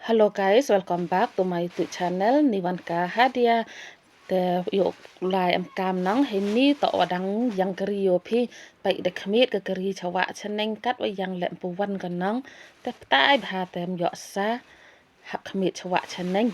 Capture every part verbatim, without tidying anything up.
Hello guys, welcome back to my YouTube channel, Niwan Ka Hadia. Te ïoh lai em kam nang, hynne to wa dang ïeng kari ïoh phi, peit da khmied ka kari chawa chaneng kat wa ïeng lem pu wan ka nang. Te ptai bha te em ïoh sa hap khmied chawa chaneng.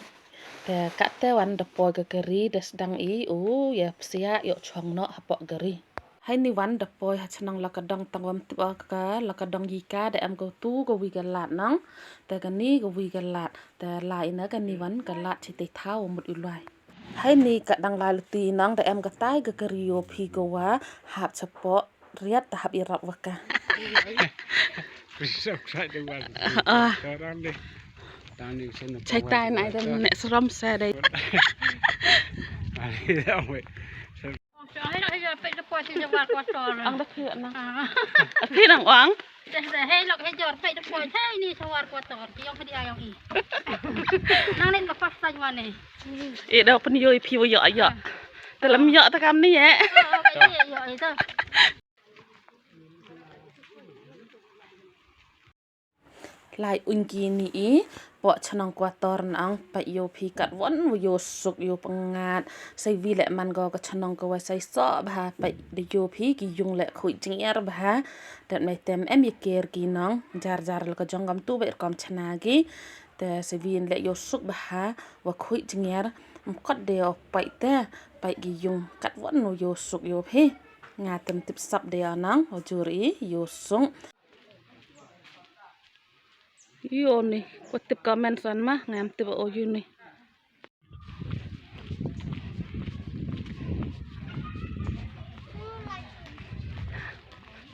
Te kat te wan da poi ka kari da sdang i u ïa psia ïoh chong noh hapoh kari. Hynne wan da poi ha chnong Lakadong tang wam tip ka Lakadong yi ka da em ka tu ka wi ka lad nang. Te kani ka wi ka lad. Te lai na kani wan ka lad chi te thaw mut u lai. Hynne ka dang lai luti nang da em ka tai ka kari ïoh phi ka wa hap chapoh riat ta hap i rap wa ka. Prisok sa de wan. Ah. Sekarang deh. Tani sen. Chai tai nai de ne srom sa de. Ani da we. Ang da phi nang. Phi nang wang. Hei lok hei jor peit da poi hei ni sawar kwator ki ong pedi ayong i. Nang nen ka pas sa jwa ne. I da pun yo i phi wo yo yo. Dalam yo ta kam ni eh. Lai un ki ni i pok chnong kwator nang peit ïoh phi kat won ïoh suk ïoh pyngat. Sei wi leh man go ka chnong ka wa sei so bha peit da ïoh phi ki yung leh khuid jngiar bha. Dat mai tem em ïa ker ki nong jar jar la ka jong kam tu beit rukom chna ki. Te sei wi leh ïoh suk bha wa khuid jngiar. Mkot de o peit te peit ki yung kat won ïoh suk ïoh phi. Nga tem tip sap de o nang o jur i ïoh suk. Ïoh ni, ko tip ka men san ma, ngam tip o ïoh ni.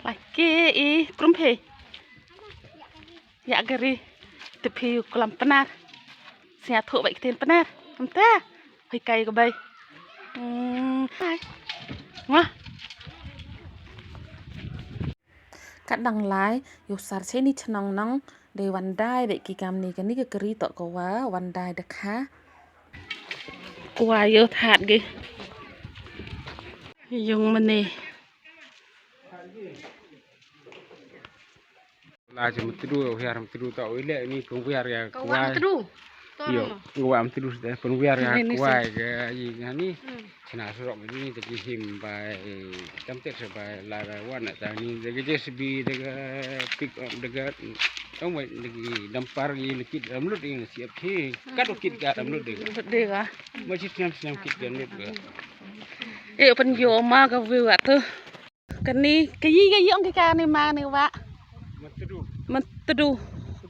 Laki i prum phi. Ya gari. Tip phi kulam penar. Sia thu bai kitin penar. Amta. Hoi kai ka bai. Hmm. Hai. Wah. Kat dang lai, ïoh sar chei ni chnong nang, dei wan dai dei ki kam ni kani ka kari to ko wa, wan dai da kha. Ko wa ïoh that gi. Yung mane. La chi mutdu, hiar mutdu to wi le ni kong wiar ya ko wa. Mutdu. Yo, ngwa am tudus da pun wiar ga kwai ga yi ngani. Chna surok ni ta ki him bai tam tet sa bai la ga wan ta ni da ga J C B da ga pick up da ga ong bai da ga dampar gi likit am lut ing siap ki. Kat kit ga am lut de ga. Lut de ga. Ma chi snam snam kit ga lut ga. E pun yo ma ga view atu. Kani, ka yi ka yi ong ki kani ma ni wa. Mutdu. Mutdu.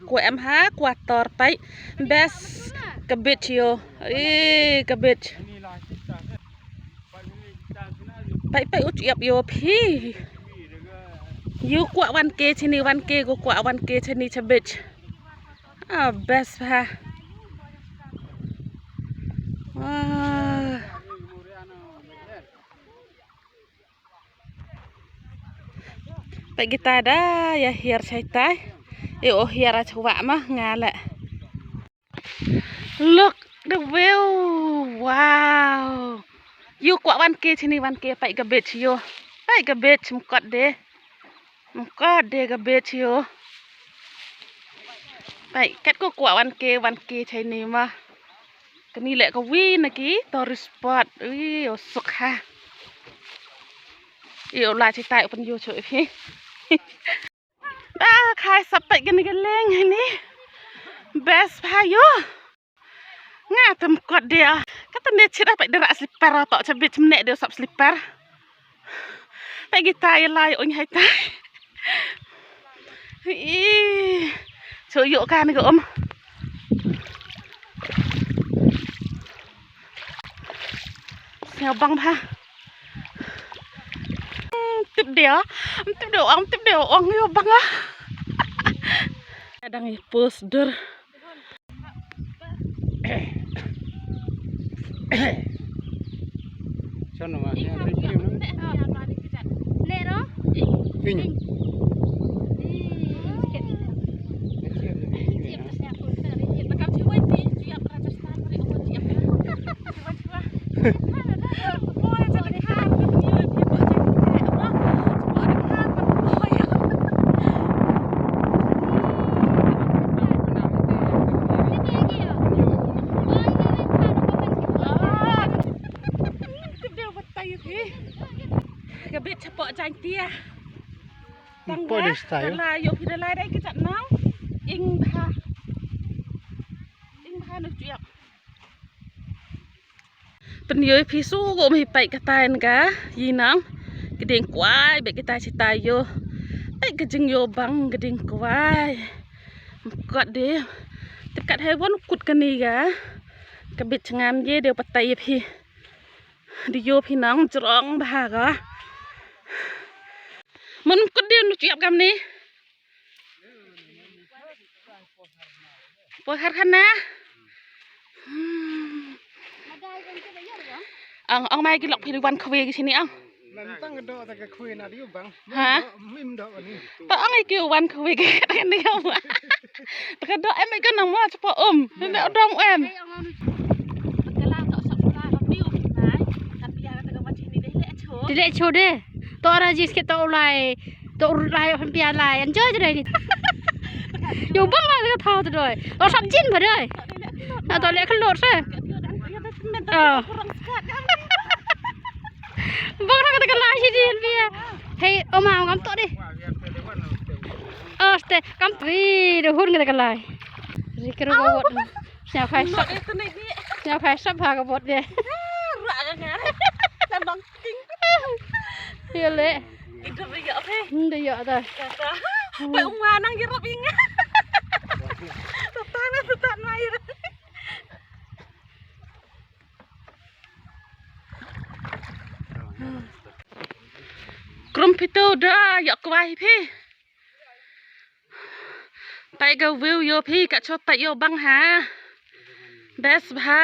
Ko em ha, ko tor pai. Bes ka bit yo. Eh, ka bit. Pai pai u chiap yo phi. Yu kwah wan ke chini wan ke ko kwah wan ke chini cha bit. Ah, bes ha. Ah. Peit kita da ïa hiar chai tai. E o hiar a chwa ma nga le. Look the view. Wow. Yu kwah wan ke chini wan ke peit ka beach yu. Peit ka beach mkot de. Mkot de ka beach yu. Peit kat ko kwah wan ke wan ke chini ma. Kani leh ka wi na ki tourist spot. Ui, o suk ha. Ui, o la chi tai open yo cho hi. Ah, khai sap peit kani ka leng ni. Best pha yo. Nga tam kot dia. Kata ne chira peit dera slipper to cha bit mne de sap slipper. Peit kita ïa lai ong hai tai. Ih, cho ïoh kan ka um. Sngewbang bha. Tip dia, tip dia ong, tip dia ong ïoh bang ah. Dang ïa post dur. Sana ma. Nero? Ing. Tia. Tang poi ga, dei stai. Dei la ïoh phi dei la dei ki jat nang. Ing bha. Ing bha nu ïap. Pynïoh phi su go mi peit katai ka ïa nang. Ka ding kwai bad kita sita ïoh. Peit ka jingïoh bang ka ding kwai. Kot de. Tip kat hai won kut kani ga. Ka bit chngam ye de patai phi. Dei ïoh phi nang jrong bha ga. Mun kut de nu ïap kam ni. Poi har khana. Hmm. Ang, ang mai ki lok phi wan khwe ki sini ang. Nantang do ta ka khwe na diu bang. Ha? Mim do ni. Ta ang ai ki wan khwe ki kata ni ang. Ta ka do em ai ka nang ma chapa um. Ni da dong em. Dile chode. To ara jis ke to lai. To lai pia lai. Enjoy jre ni. Yo bang la ka thau to doi. To sap jin ba doi. Na to le ka lor se. Oh. Bang ra ka lai si din pia. Hey, oma ngam to di. Oh, ste kam ri de hun ka lai. Ri kero ka bot. Sñiaw khai sap. Sñiaw khai sap ha ka bot de. Ra ka nga. Ka dong king. Ïa le. Ito ba ïa phi. Hmm, da ïa da. Ïa ka. Pai umma nang ïarap ïa nga. Tata na tata na ïa. Krum phi to da ïa kwai phi. Peit ka view ïoh phi ka chot peit ïoh bang ha. Best bha.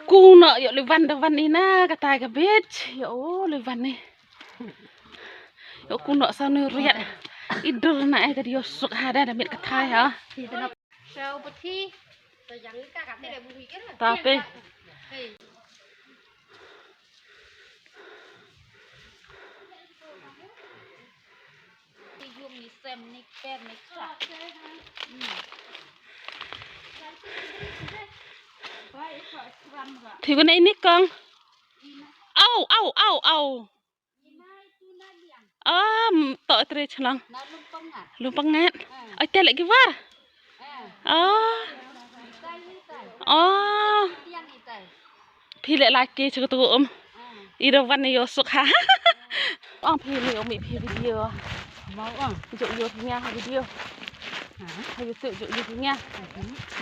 Ku no ïoh le wan da wan ina kata ka beach. Ïoh le wan ni. Ïoh ku no sa nu riat. Idur na ai ka dio suk ha da da mit ka thai ha. Tapi. Thì bữa nay nít con. Au, au, au, au. Am, to tre chlang. Lum pangat. Ai te lagi war. Oh. Oh. Phi le la ke chu tu um. Ira wan yo suk ha. Ang phi le um phi video. Mau ang. Jok yo phi nya ha video. Ha YouTube jok yo phi nya.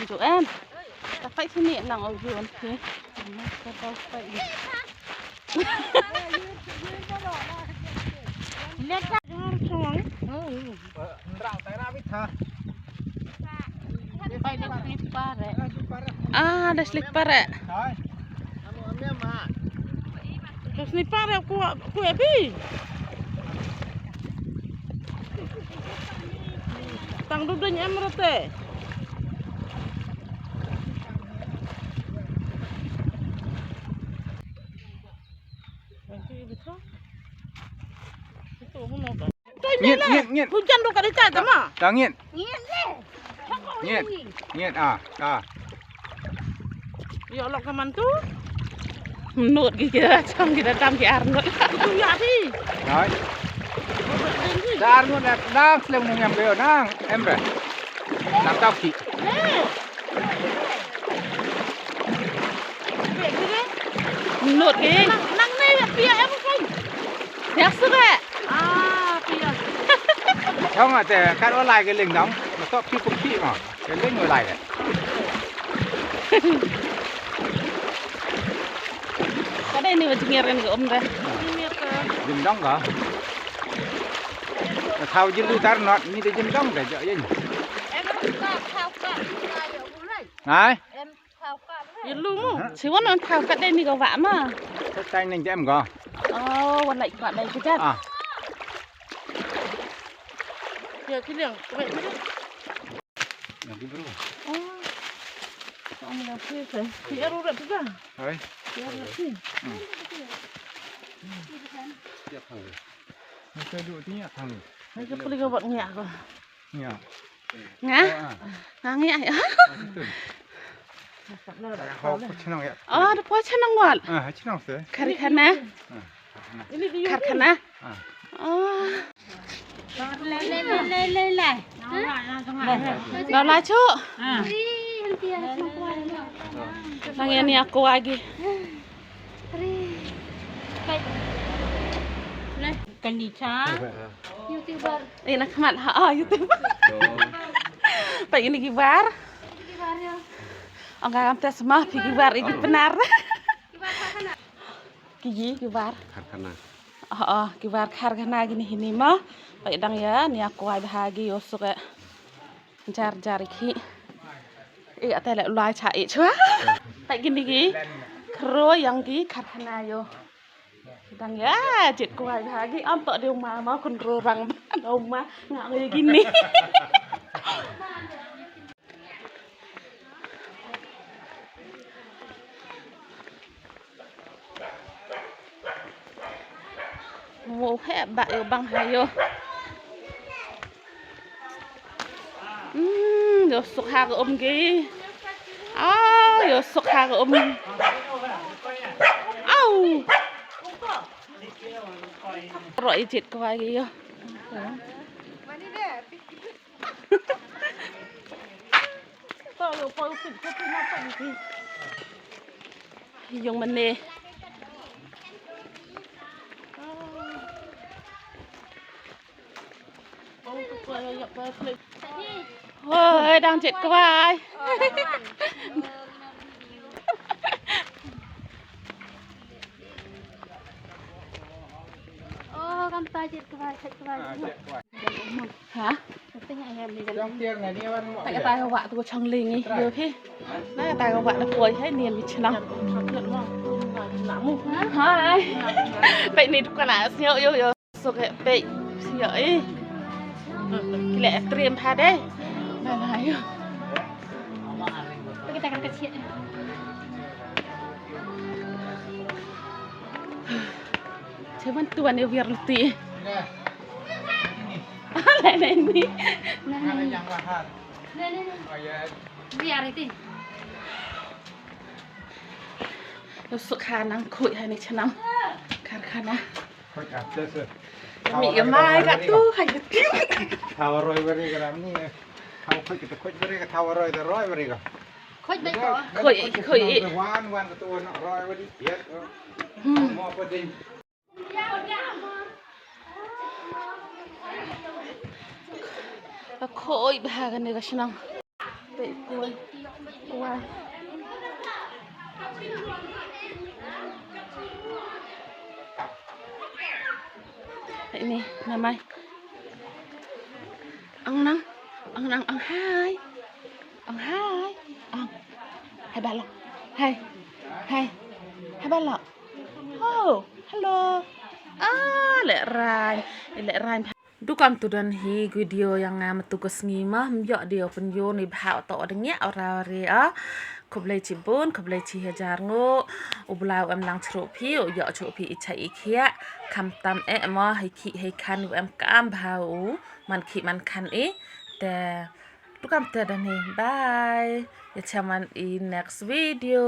Jok em. Ta fight sini nang au yo phi. Ta fight. Ah, da slipper eh. Da slipper eh ku ku ebi. Tang du ding em rete. Ngit, ngit, ngit. Hujan do ka dei ka ma. Tang ngit. Ngit. Ngit. Ngit ah, ah. Yo lok ka man tu. Nut gi kira chang kita tam ki arnut. Tu ya di. Hai. Da arnut na, nang slem nang em be nang em be. Nang tap ki. Nut ki. Nang ne pia em kai. Pia suka. Ah, pia. Chong ate kan olai ke ling dong. Matok pi pi ma. Ke ling olai ke. Ka dei ni wa jingir kan ka um deh. Jingdong ka. Thau jin lu tar not ni de jingdong ka jok yin. Ngai. Yin lu mu. Si wan an thau ka dei ni ka wa ma. Ka tai ning jem ka. Oh, wan lai ka dei ka jat. Ah. Ya kiliang. Yang di bro. Oh. Ang yang phi sa. Phi aru rat phi ba? Hai. Phi aru rat phi. Hmm. Ya thang. Ni ka du ti ya thang. Ni ka pli ka bot ngiah ko. Ngiah. Nga? Oh, ah. Nga ngiah. Ah, betul. Ho ko chnong ya. Oh, da po chnong wal. Ah, chnong se. Kari khana. Ah. Karkhana. Oh. Nau lai chu. Nang ïa nia kwai gi. Kani cha. Eh, na khmat ha, ah, YouTube. Peit ïa ini ki bar. Ong ka kam te sma phi ki bar ïa ki Pnar. Ki ji ki bar. Karkhana. Oh, oh, ki bar karkhana kine hi ni ma. Peit dang ïa nia kwai bha gi ïoh suk eh. Jar jar ki. Eh, ate le lai cha eh chwa. Peit kine ki. Kro yang ki karkhana ïoh. Dang ïa jied kwai bha gi, am to dei u ma ma khun rurang ba dei u ma nga ong ïa kine. Mo he ba ïoh bang ha ïoh. Hmm, ïoh suk ha ka um ki. Au, ïoh suk ha ka um. Au. Ro i jied kwai ki ïoh. Ïong mane. Hoi, dang jied kwai. Oh, kam ta jied kwai, jied kwai. Ha? Tang kata ka wah tu ka chong ling i, yo phi. Na kata ka wah na poi hai nian mi chnang. Hai. Peit ni dukan ah sñiaw yo yo. Suk eh peit sñiaw i. Ki leh trim pha dei. Bye bye yo. Kita kan kecil. Cuman tuan ni biar luti. Ala ini. Nah, nah, nah. Biar itu. Ïoh suk ha nang khuid ha ni chnam. Karkhana. Khuid ah, tes eh. Mi ïa mai ka tu ha ïa tu. Thaw roi bari ka ram ni. Thaw khuid ka khuid bari ka thaw roi da roi bari ka. Khuid bai ko. Khuid, khuid. Wan wan ka tu na roi bari. Ya. Hmm. Mo ko ding. Ka khoi bha kane ka shnong. Peit khuid. Wah. Peit ni, namai. Ang nang, ang nang, ang hai. Ang hai. Ang. Hai balok. Hai. Hai. Hai balok. Oh, hello. Ah, leh rain. Leh rain. Duh kam tu don hi video ïa nga mynta ka sngi ma, ym ïoh dei u pynïoh ni bha u to da ngiah u ra re ah. Khublei chibun, khublei chi hajar nguh. U Blai u em lang chruh phi, u ïoh chruh phi i chai i khiah. Khamtam eh ma, hei khih hei khan u em kam bha u man khih man khan i. Te duh kam tu don hi. Bye. Ïa cha man i next video.